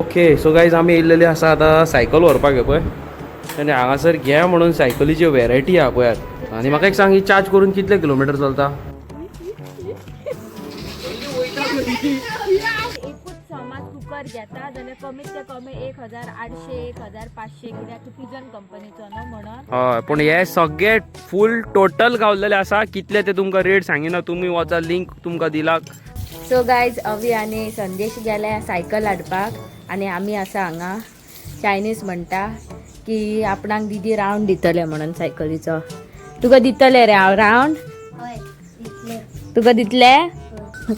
Okay so guys आमी येयल्लेले आसा आतां सायकल व्हरपाक हे पळय आनी हांगासर घे म्हणून सायकलीच्यो वेरायटी आहा पळयात. आनी म्हाका एक सांग, ही चार्ज करून कितले किलोमिटर चलता? एकूच समाज कुकर घेता जाल्यार कमीत ते कमी 1800 1500, कित्याक तूं पिजन कंपनीचो न्हू म्हणून. हय, पूण हे सगळे फूल टोटल गावलेले आसा. कितले ते तुमकां रेट सांगिना, तुमी वचा, लिंक तुमकां दिला. सो गायज, अवी आनी संदेश गेले सायकल हाडपाक आनी आमी आसा हांगा. चायनीज म्हणटा की आपणाक दिदी रावंड दितले म्हणून सायकलीचो. तुका दितले रे हांव रावंड? तुका दितले?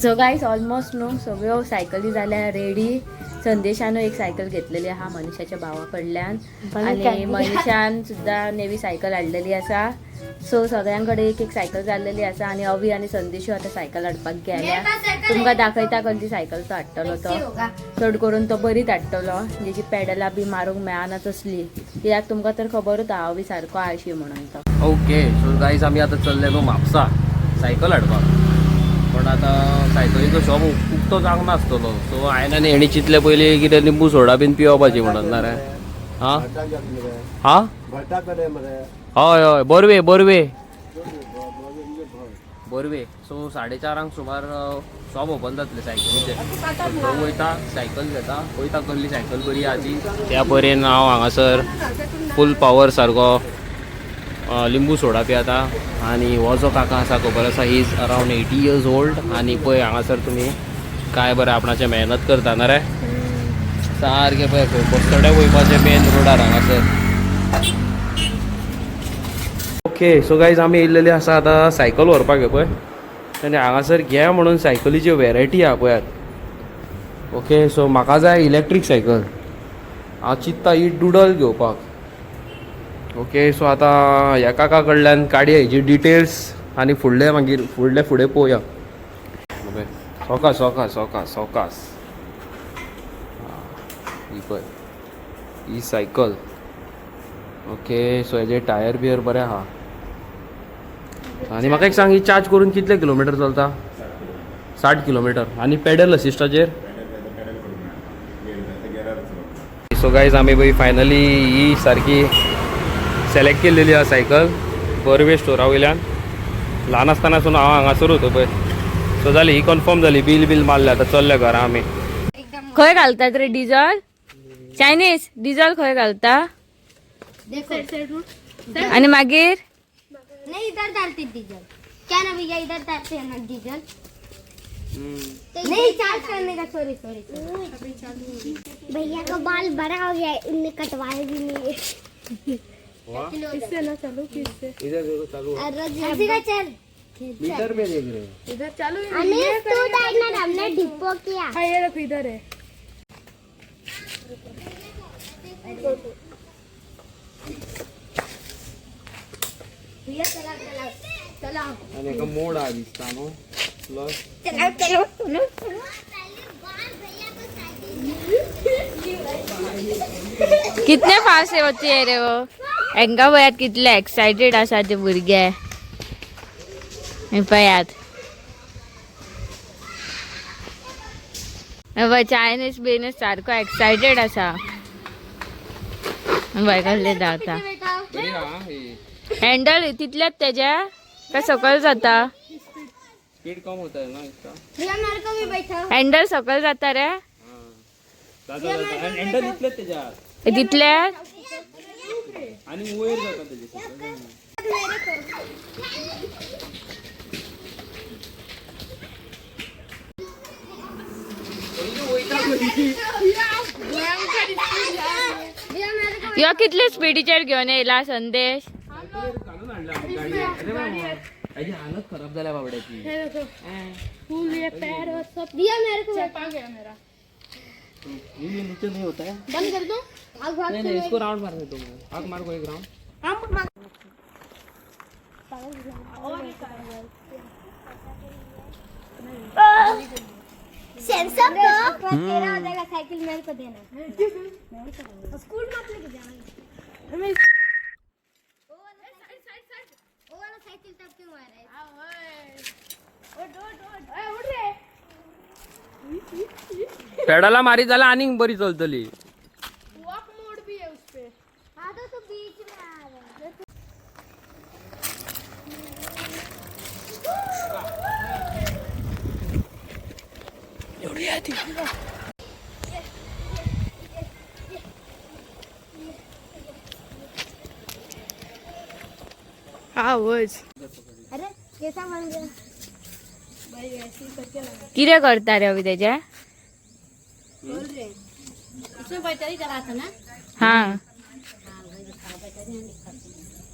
सो गायज, ऑलमोस्ट न्हू सगळ्यो सायकली जाल्या रेडी. संदेशानू एक सायकल घेतलेली आहा मनीषाच्या भावा कडल्यान आनी मनीषान सुद्दां नेवी सायकल हाडलेली आसा. सो सगळ्यां कडेन एक एक सायकल जाल्लेली आसा आनी अवी आनी संदेशू आतां सायकल हाडपाक गेल्या. तुमकां दाखयता कसली सायकल तो हाडटलो. तो चड करून तो बरीच हाडटलो, जेची पेडलां बी मारूंक मेळना तसली, कित्याक तुमकां तर खबरूच आहा अवी सारको आळशी म्हणून तो. ओके सो गायज, आमी आतां चल्ले न्हू म्हापसा सायकल हाडपाक, पण आतां सायकलीचो शॉप उक्तो जावंक नासतलो. सो हांवें आनी हेणी चिंतलें, पयलीं कितें लिंबू सोडा बीन पिवपाची म्हणून ना रे. हां हां, हय हय, बोरवे बोरवे बोरवे. सो 4:30 सुमार शॉप ओपन जातलें सायकलीचें. तो वयता, सायकल घेता, वयता, कसली सायकल बरी आहा ती. त्या परेन हांव हांगासर फूल पावर सारको लिंबू सोडा पियेता. आनी हो जो काका आसा, खबर आसा, he is around 80 years old. आनी पळय हांगासर तुमी काय बरें आपणाचें मेहनत करता ना रे. सारकें पळय बस्तोड्या वयपाचें मेन रोडार हांगासर. ओके सो गायज, आमी येयल्लेले आसा आतां सायकल व्हरपाक हे पळय आनी हांगासर घे म्हणून सायकलीच्यो वेरायटी आहा पळयात. ओके सो म्हाका जाय इलेक्ट्रीक सायकल. हांव चिंत्ता ही डुडल घेवपाक. ओके सो आतां ह्या काका कडल्यान काडया हेजी डिटेल्स आनी फुडले मागीर फुडले फुडें पळोवया. ओके, सोकास सोकास सोकास सोकास. ही पळय ही सायकल. ओके सो हेजे टायर बियर बरे आहा. आनी म्हाका एक सांग, ही चार्ज करून कितले किलोमिटर चलता? 60 किलोमिटर. आनी पेडल असिस्टाचेर? सो गायज, आमी पळय फायनली ही सारकी सिलेक्ट केलेली आहा सायकल बर्वे स्टोरा वयल्यान. ल्हान आसतनासून हांव हांगासर होतो पळय. सो जाली ही कन्फर्म जाली, बील बील मारलें, आतां चल्ले घरा आमी. खंय घालतात रे डिझल? चायनीज, डिझल खंय घालता आणि मागीर? नहीं, इधर डालते डीजल क्या ना भैया? इधर डालते हैं ना डीजल? नहीं, चार्ज करने का. सॉरी सॉरी, भैया का बाल बड़ा हो गया है, उनने कटवाए भी नहीं है. इससे ना चालू कि इससे? इधर देखो, चालू. अरे का चल. मीटर में देख रहे हैं. इधर चालू ही. अनिस, तू डालना, हमने डिपो किया. हाँ, ये देखो, इधर है. भैया, चलाओ चलाओ चलाओ. आनी एका मोड आहा दिसता न्हू प्लस. चलाओ चलाओ चलाओ. कितने फास्ट होती है रे वो. हेंका पळयात कितले एक्सायटेड आसा ते भुरगे. हे पळयात. हे पळय, चायनीज बिनीज सारको एक्सायटेड आसा. पळय कसले धांवता. बरी आहा ही. हँडल तितल्याच तेज्या काय सकयल जाता? स्पीड कम होता है ना इसका. भैया, मेरे को भी बैठाओ. हँडल सकयल जाता रे? जाता जाता, हँडल इतलेच तेज्यात. तितल्याच. आनी वयर जाता तेजे. भैया, मेरे को. यो कितले स्पिडीचेर घेवन येयला संदेश. घालून हाडला आमी गाडयेर. हेजी हालत खराब जाल्या बाबड्याची. ये देखो, फूल ये पैर और सब. भैया, मेरे को. चपा गया मेरा. ये नीचे नहीं होता है. बंद कर दो. भाग भाग. नहीं नहीं, इसको राउंड मारने दो. आग मार को एक राउंड. सेंसर तो तेरा हो जाएगा. साइकिल मेरे को देना, स्कूल मत लेके जाना. वो वाला साइकिल तब क्यों आ रहा है? उठ उठ उठ, उठ रे. पेडला मारीत जाल्यार आनीक बरी चलतली. वॉक मोड भी है उस पे. हाँ, तो तू बीच में आ रहा है. हाँ, वच. अरे, कैसा बन गया? कितें करता रे अवी तेजे? हा.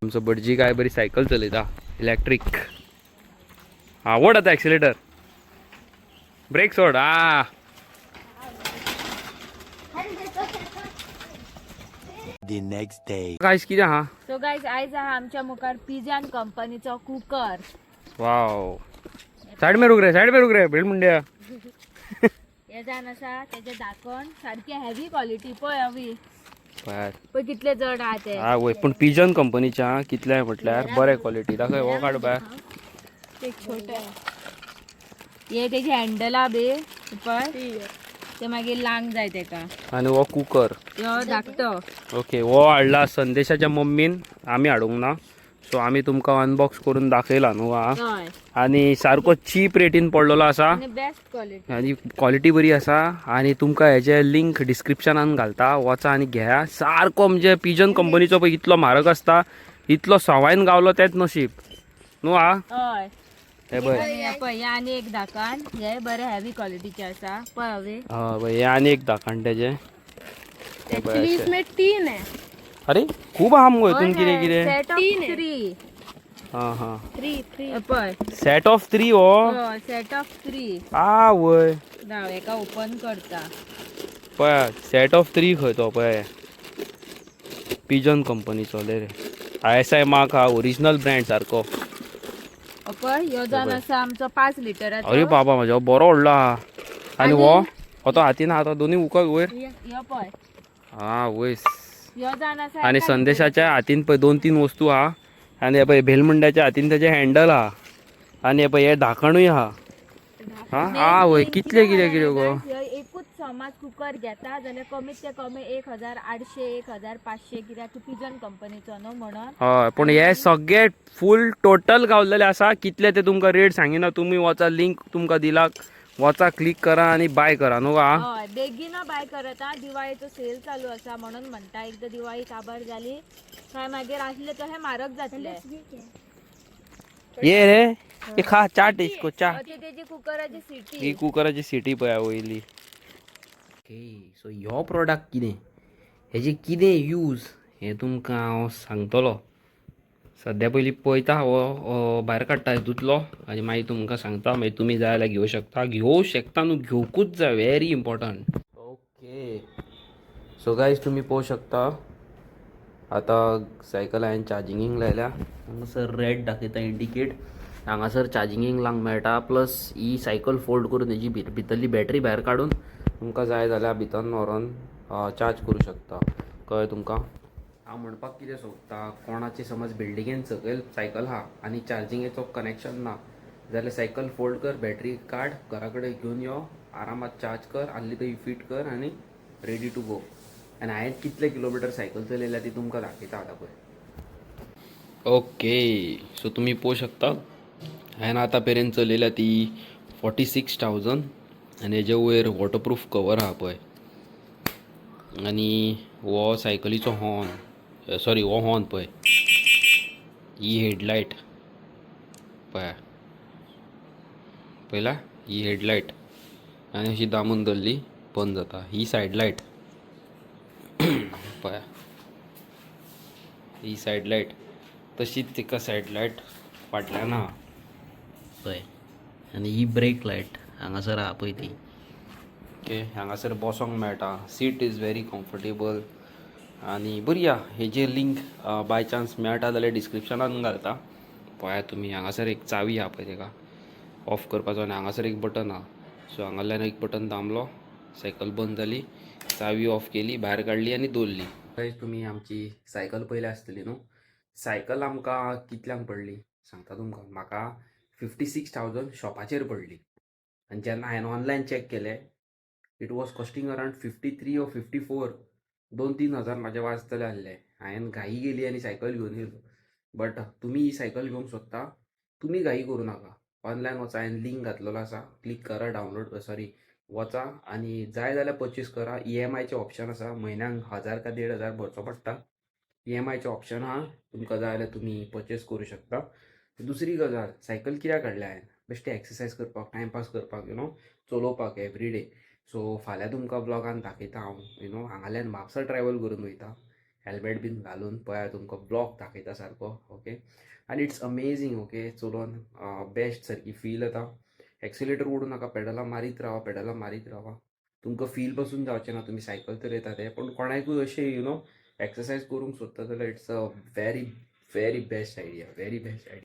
आमचो भटजी काय बरी सायकल चलयता, इलेक्ट्रीक. हा, वड आता एक्सिलेटर, ब्रेक सोड. हा. The next day. काय कितें हा? सो गायज, आयज आहा आमच्या मुखार पिजन कंपनीचो कुकर. वाव, सायड में रुक रे, सायड में रुक रे, भेल मुंड्या. हे जावन आसा तेजे धाकण सारके हेवी क्वॉलिटी. पळय अवी, पळय कितले जड आहा ते. हा वय, पूण पिजन कंपनीच्या कितले म्हटल्यार बरे क्वॉलिटी. दाखय, हो काड भायर. एक छोटा है. हे तेजे हँडला बी पळय. ठीक है. ते मागीर लांग जाय तेका. आनी हो कुकर. यो धाकटो. ओके, हो हाडला संदेशाच्या मम्मीन, आमी हाडूंक ना. सो आमी तुमकां अनबॉक्स करून दाखयला न्हू. हा. हय. आनी सारको चीप रेटीन पडलेलो आसा. आनी बेस्ट क्वॉलिटी. आनी क्वॉलिटी बरी आसा. आनी तुमकां हेजे लिंक डिस्क्रिप्शनान घालता, वचा आनी घेया. सारको म्हणजे पिजन कंपनीचो पळय इतलो म्हारग आसता, इतलो सवायन गावलो तेंच नशीब न्हू. हा. हय. हे पळय. आनी हे पळय, हे आनी एक धाकण, हे बरे हेवी क्वॉलिटीचे आसा पळय अवी. हय पळय, हे आनी एक धाकण तेजें, हे पळय एक्चुअली अशें. इसमें तीन है. अरे, खूब आहा मुगो हितून कितें कितें. सेट ऑफ तीन आहे. थ्री. हां हां. Three, three. हे पळय. सेट ऑफ थ्री हो. Set of three. आ वय. राव, हेका ओपन करता. पळय, सेट ऑफ थ्री खंय तो पळय, पिजन कंपनीचो रे. ISI mark हा, ओरिजिनल ब्रँड सारको. पळय, ह्यो जावन आसा आमचो 5 लिटराचो. अरे बाबा म्हज्या, बरो व्हडलो आहा. आनी हो हो तो हातीन आहा तो दोनूय उकल वयर. ह्यो पळय. हा वयस. ह्यो जावन आसा आनी एका संदेशाच्या हातीन पळय दोन तीन वस्तू आहा. आनी हे पळय, भेलमुंड्याच्या हातीन तेजें हँडल आहा. आनी हे पळय, हे धाकणूय आहा. हा हा वय, कितले कितें कितें गो. ह्यो एकूच समज कुकर घेता जाल्यार कमीत ते कमी 1800, 1500, कित्याक तूं पिजन कंपनीचो न्हू म्हणून. हय, पूण हे सगळे फूल टोटल गावलेले आसा. कितले ते तुमकां रेट सांगिना, तुमी वचा, लिंक तुमकां दिला, वचा, क्लिक करा आनी बाय करा न्हू. हा. हय, बेगीन बाय करत. हा, दिवाळीचो सेल चालू आसा म्हणून म्हणटा. एकदां दिवाळी काबार जाली काय मागीर आसले तशें म्हारग जातले. ये रे, ये खा, चाट इसको चाट. ती तेजी कुकराची सिटी. ही कुकराची सिटी पळय वयली. ओके, सो ह्यो प्रोडक्ट कितें, हेजे कितें यूज हें तुमकां हांव सांगतलो. सद्या पयलीं पळयता हो भायर काडटा हितूंतलो आनी मागीर तुमकां सांगता. मागीर तुमी जाय जाल्यार घेवं शकता, घेवं शकता न्हू, घेवकूच जाय, very important. Okay, so guys, तुमी पळोवंक शकता आतां सायकल हांवें चार्जिंगींक लायल्या. हांगासर रेड दाखयता इंडिकेट, हांगासर चार्जिंगींक लावंक मेळटा. प्लस ही सायकल फोल्ड करून हेजी भितरली बॅटरी भायर काडून तुमकां जाय जाल्यार भितर व्हरोन चार्ज करूं शकता. कळ्ळें तुमकां हांव म्हणपाक कितें सोदता? कोणाचे समज बिल्डिंगेन सकयल सायकल आहा आनी चार्जिंगेचो कनेक्शन ना जाल्यार सायकल फोल्ड कर, बॅटरी काड, घरा कडेन घेवन यो, आरामात चार्ज कर, आहली थंय फिट कर आनी रेडी टू गो. आनी हांवें कितले किलोमिटर सायकल चलयल्या ती तुमकां दाखयता आतां पळय. ओके, सो तुमी पळोवंक शकता हांवें आतां मेरेन चलयल्या ती 46,000. आनी हेजे वयर वॉटरप्रूफ कवर आहा पळय. आनी हो सायकलीचो हॉर्न, सॉरी, हो हॉर्न पळय, ही हेडलायट पळय, पळयला ही हेडलायट. आनी अशी दामून धरली बंद जाता. ही सायड लायट पळय, ही सायड लायट, तशीच तिका सायड लायट फाटल्यान आहा पळय. आनी ही ब्रेक लायट हांगासर आहा पळय ती. ओके, हांगासर बसोंक मेळटा, सीट is very comfortable आनी बरी आहा. हेजे लिंक बाय चान्स मेळटा जाल्यार डिस्क्रिप्शनान घालता, पळयात तुमी. हांगासर एक चावी आहा पळय, तेका ऑफ करपाचो. आनी हांगासर एक बटन आहा. सो हांगासरल्यान एक बटन दामलो, सायकल बंद जाली, चावी ऑफ केली, भायर काडली आनी दवरली. गायज, तुमी आमची सायकल पळयल्या आसतली न्हू. सायकल आमकां कितल्यांक पडली सांगता तुमकां. म्हाका 56,000 शॉपाचेर पडली. आनी जेन्ना हांवें ऑनलायन चॅक केलें, it was costing around 53 or 54. 2-3 हजार म्हाजे वाचतले आहले. हांवें घाई गेली आनी सायकल घेवन येयलो. बट तुमी ही सायकल घेवंक सोदता, तुमी घाई करूं नाका. ऑनलायन वचा, हांवें लिंक घातलेलो आसा, क्लिक करा, डावनलोड, सॉरी, वचा आनी जाय जाल्यार परचेस करा. ईएमआयचें ऑप्शन आसा. म्हयन्याक हजार का 1,500 भरचो पडटा. ईएमआयचें ऑप्शन आहा. तुमकां जाय जाल्यार तुमी परचेस करूं शकता. दुसरी गजाल, सायकल कित्याक काडल्या हांवें? बेश्टें एक्सरसायज करपाक, टायमपास करपाक, you know चलोवपाक एवरीडे. सो फाल्यां तुमकां ब्लॉगान दाखयता हांव, you know हांगाल्यान म्हापसा ट्रॅवल करून वयता, हेल्मेट बीन घालून. पळया, तुमकां ब्लॉग दाखयता सारको, ओके. आनी it's amazing, okay. चलोवन बेस्ट सारकी फील येता. एक्सिलेटर ओडू नाका, पेडलां मारीत रावा, पेडलां मारीत रावा. तुमकां फील पसून जावचें ना तुमी सायकल चलयता तें. पूण कोणाकूय अशें you know exercise करूंक सोदता जाल्यार it's a very very best idea, very best idea.